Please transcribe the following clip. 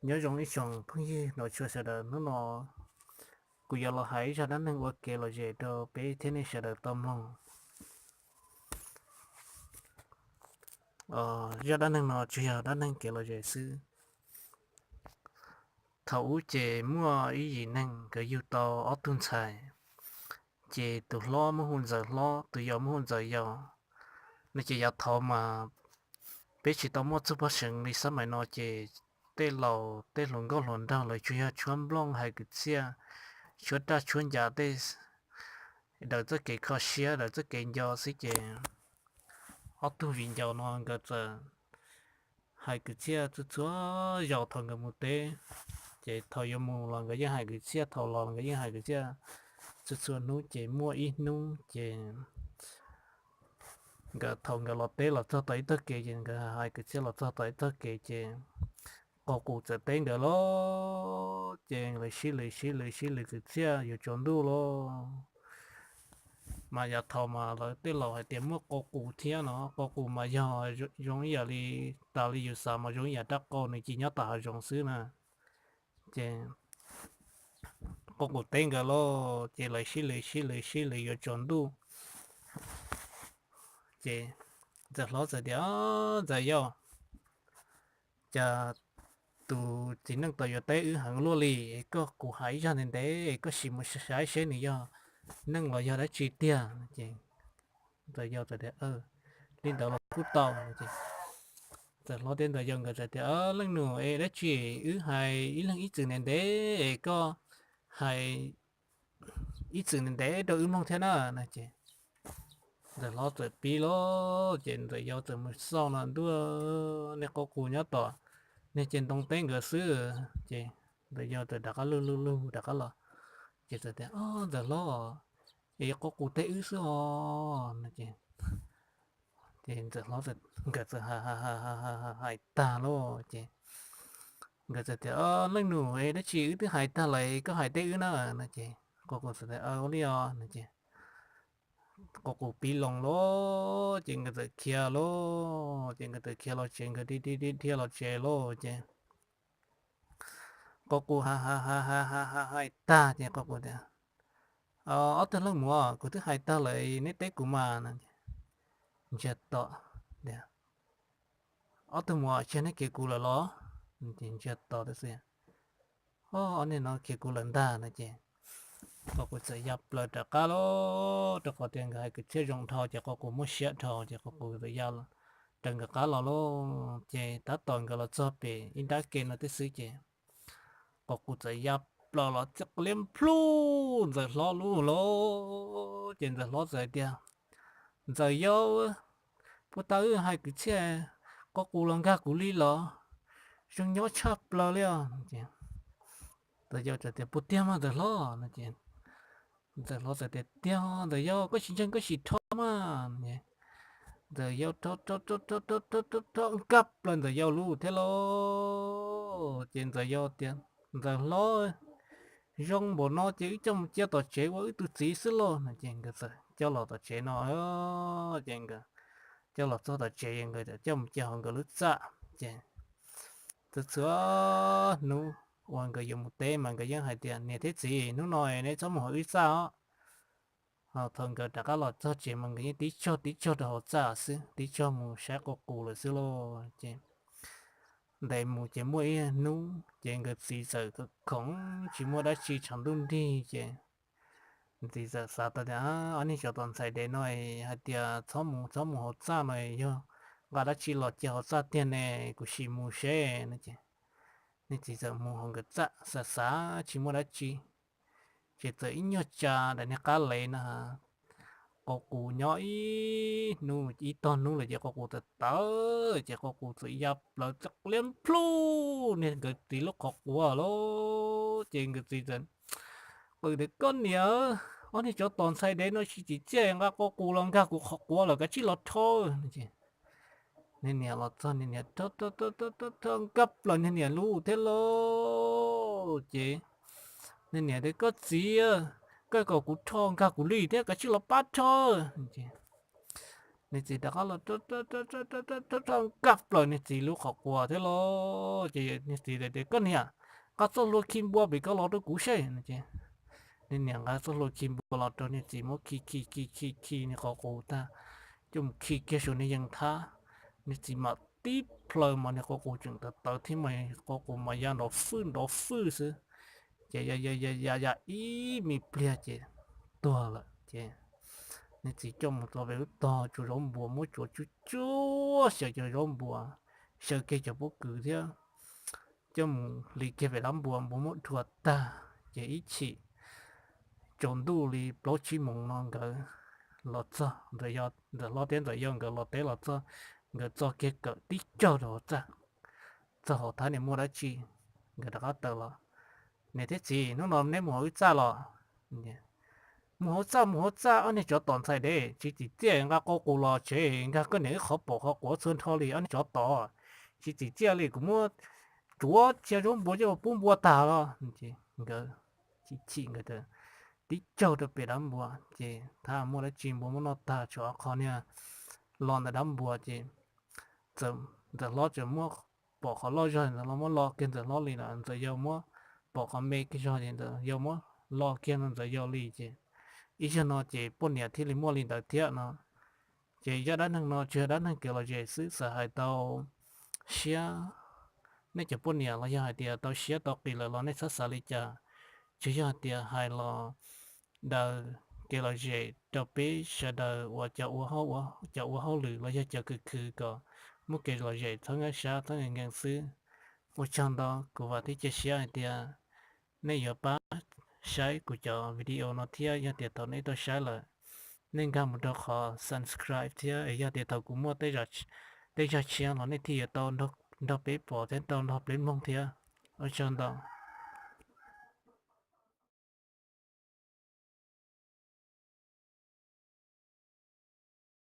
Nyob zoo ib tsoom phooj ywg nrog tshua sawv daws, hnub no kuv yuav los hais ib zaj dab neeg ua kev lom zem rau peb thiab nej sawv daws tau mloog. Zaj dab neeg no tsuas yog dab neeg kev lom zem xwb. Thaum ub ces muaj ib yim neeg nkawd yug tau ob tug ntxhais, ces tus hlob muab hu Ntxawm Hlob, tus yau muab hu Ntxawm Yau. No ces yav thaud mas peb tsis tau muaj txuj paj seev li xab mais no ces tej laus tej hluas nkauj hluas nraug lawv tsuas yog tshuab nplooj hais kwv txhiaj, tshuab raj tshuab ncas tej, daws txoj kev kho siab daws txoj kev nco xwb ces ob tug viv ncaus no nkawd txawm hais kwv txhiaj txhua txhua zaus thaum nkawd mus teb. Ces thaum yuav mus los nkawd yeej hais kwv txhiaj, thaum los nkawd yeej hais kwv txhiaj txhua txhua hnub. Ces muaj ib hnub ces nkawd thaum nkawd los teb los txog tau ib tog kev ces nkawd hais kwv txhiaj los txog tau ib tog kev ces qaug qus txawm teb nkawd lawm. Ces lawv sib lws sib lws sib lws kwv txhiaj yuav tsaus ntuj lawm. Mas yav thaud mas lawv tej laus hais tias muaj qaug qus thiab no, qaug qus mas yog zoo ib yam li, tas li yus xav mas zoo ib yam rab qau nws cia nyob tom hav zoov xwb na. Ces qaug qus teb nkawd lawm ces lawv sib lws sib lws sib lws yuav tsaus ntuj. Ces Ntxawm Hlob txawm tias, Ntxawm Yau, cas tus txiv neej tau yuav teb wb heev luaj li, koj kuv hais ib zaj ntev ntev koj sim mus saib seb nws yog neeg los yog dab tsi tiag. Ces Ntxawm Yau txawm tias, Li ntawd los kuj tau. Ntxawm Hlob thiab Ntxawm Yau nkawd txawm tias, Leej nus, es dab tsi wb hais ib leeg ib txwm ntev ntev es koj hais ib txwm ntev ntev rau wb mloog thiab na. No ces Ntxawm Hlob txawm pib lawm ces Ntxawm Yau txawm mus xauj no ntuj, niag qaug qus nyob tom niag ceg ntoo teb nkawd xwb. Ces Ntxawm Yau txawm rov qab lug lug lug rov qab los, ces txawm tias, Ntxawm Hlob, es qaug qus teb wb xwb os. No ces ces Ntxawm Hlob nkawd txawm hais tag lawm ces nkawd txawm tias, Leej nus, es dab tsi wb twb hais tag lawm koj hais teb wb na? No ces qaug qus txawm tias, Ua li os. No ces qaug qus pib loo lawm ces nkawd txawm khiav lawm, ces nkawd txawm khiav los tsev, nkawd dhia dhia dhia los tsev lawm ces qaug qus hais hais hais tag ces qaug qus tias, Ob tug leej muam, kuv twb hais tag lawm neb teb kuv mas. No ces ntsiag to tias, Ob tug muam, cia neb khiav kuv lawm los? Ces ntsiag to tias, Ob, ob niag no khiav kuv lawm ntag. No ces qaug qus txawm ya plaws rov qab lawm, rau qhov tias nkawd hais kwv txhiaj zoo dhau ces qaug qus muaj siab dhau ces qaug qus txawm ya raws nkawd qab los lawm. Ces tab tom nkawd los txog pem ib nrab ke no tib xwb ces qaug qus txawm ya plaws los txawm liab nplhuj Ntxawm Hlob lub lawm. Ces Ntxawm Hlob txawm tias, Ntxawm Yau, puas tas wb hais kwv txhiaj, qaug qus los nkag kuv li los? Zoo nyob tshaj plaws li os. Ntxawm Yau txawm tias, Puas tiag mas Ntxawm Hlob? No ces Ntxawm Hlob txawm tias, Tiag Ntxawm Yau, koj tsis ntseeg koj sim rho mas. Ntxawm Yau rho rho rho rho rho rho nkag plaws Ntxawm Yau lub thiab lauj. Ces Ntxawm Yau tias, Ntxawm Hlob, zoo npaum no ces wb coj mus cia tom tsev ua wb tus txiv xwb lauj. No ces nkawd txawm coj los tom tsev no, ces nkawd coj los txog tom tsev nkawd coj mus cia hauv nkawd lub txaj. Ces txhua txhua hnub uas nkawd yuav mus teb mas nkawd yeej hais tias, Niam thiab txiv, hnub no neb txhob mus hauv wb txaj os. Ho thaum nkawd rov qab los txog tsev mas nkawd yeej tib tsaug tib tsaug rau hauv txaj xwb, tib tsaug mus saib qaug qus lawm xwb lauj. Ces ntes mus ces muaj ib hnub ces nkawd txiv txawm khoom tsis muaj dab tsi tshav ntuj nrig ces txiv txawm xav tau tias, Ob niag tsov tom ntxhais dev no hais tias txhob mus txhob mus hauv txaj no yog nqa dab tsi los cia hauv txaj tiag ne, kuv sim mus seb. No ces niag txiv txawm mus hauv nkawd txaj xav xav tsis muaj dab tsi, ces txawm ib nyuag tsa daim niag qab lev no, qaug qus nyob ib hnub ib tog hnub lawm ces qaug qus txawm tawv ces qaug qus txawm ya plaws txawm liab nplhuj niag nkawd txiv lub qhov quav lawm. Ces nkawd txiv txawm qw tias, Koj niam, ob niag tsov tom ntxhais dev no tsis tsim txiaj nqa qaug qus los nkag kuv qhov quav lawm, kav tsij los rho. Niag niam los txog niag niam rho rho rho rho nkag plaws niag niam lub thiab lauj. Ces niag niam tias, Koj txiv, koj kom kuv rho nkag kuv li thiab, kav tsij los pab rho. Niag txiv rov qab los rau nkag plaws niag txiv lub qhov quas thiab los. Ces niag txiv tias, koj niam, nqa txoj hlua khi npua pem koj los rau kuv seb. Niag niam nqa txoj hlua khi npua los rau niag txiv muab khi khi khi khi khi niag qhov quas tag, coj mus khi kiag saum niag yees thab. Niag txiv mam tib plhaw mas niag qhov quas tseem tawv tawv thiab mas qhov quas mas ya nrov fwj nrov fwj xwb. Ces ya ya ya ya ib me pliag ces tuag lawm ces niag txiv coj mus rau pem lub tog tsuav zaub npua, muab tsuav tsuj tsuav xyaw cov zaub npua, xyaw kiag cov pob kws thiab coj mus hliv kiag pem dab npua, npua muab dhua tag. Ces ib chim tsaus ntuj li plaub tsib moos no nkawd los txog, Ntxawm Hlob thiab Ntxawm Yau nkawd los teb los txog, nkawd txo kiag kawm tib caug rau hauv txaj, txog hauv thiab niag muaj dab tsi. Nkawd rov qab tawm los, niam thiab txiv, hnub no neb mus hauv wb txaj los? Mus hauv txaj, mus hauv txaj, ob niag tsov tom ntxhais dev, tsis txim txiaj nqa qhov quas los tsev, nkag koj niam wb qhov pom qhov quav txhua nrho li, ob niag tsov tom, tsis txim txiaj li, kuv muab tsuav cia zaub npua coj pub npua tag los. Nkawd chim chim nkawd tib caug rau pem dab npua ces thab muaj dab tsi npua muab noj tag, tshuav qhov niag lo ntawm dab npua ces Ntxawm Hlob tseem muab pom qhov loj zog, Ntxawm Hlob muab lo kiag Ntxawm Hlob li lawm, Ntxawm Yau muab pom qhov me kiag zog ces Ntxawm Yau muab lo kiag no Ntxawm Yau li ces ib zaug no ces poj niam thiaj li muaj li ntawd thiab no. Ces zaj dab neeg no tsuas yog dab neeg kev lom zem xwb, xav hais tau siab, nej cov poj niam los yog hais tias tau siab tau qis lawm los nej txhob xav li cas. Tsuas yog hais tias hais los daws kev lom zem rau peb sawv daws uas cov ua hauj lwm los yog cov khwv khwv kom muaj kev lom zem txhob nkag siab txhob nkees nkees xwb. Ua tsaug ntau, kuv vam thiab cia siab hais tias nej yuav pab saib kuv cov video no thiab yog tias thaum nej tau saib lawm, nej nkag mus rau qhov subscribe thiab es yog tias thaum kuv muaj tej zaj tshiab los nej thiaj yuav tau nrog peb pom thiab tau nrog peb mloog thiab. Ua tsaug ntau.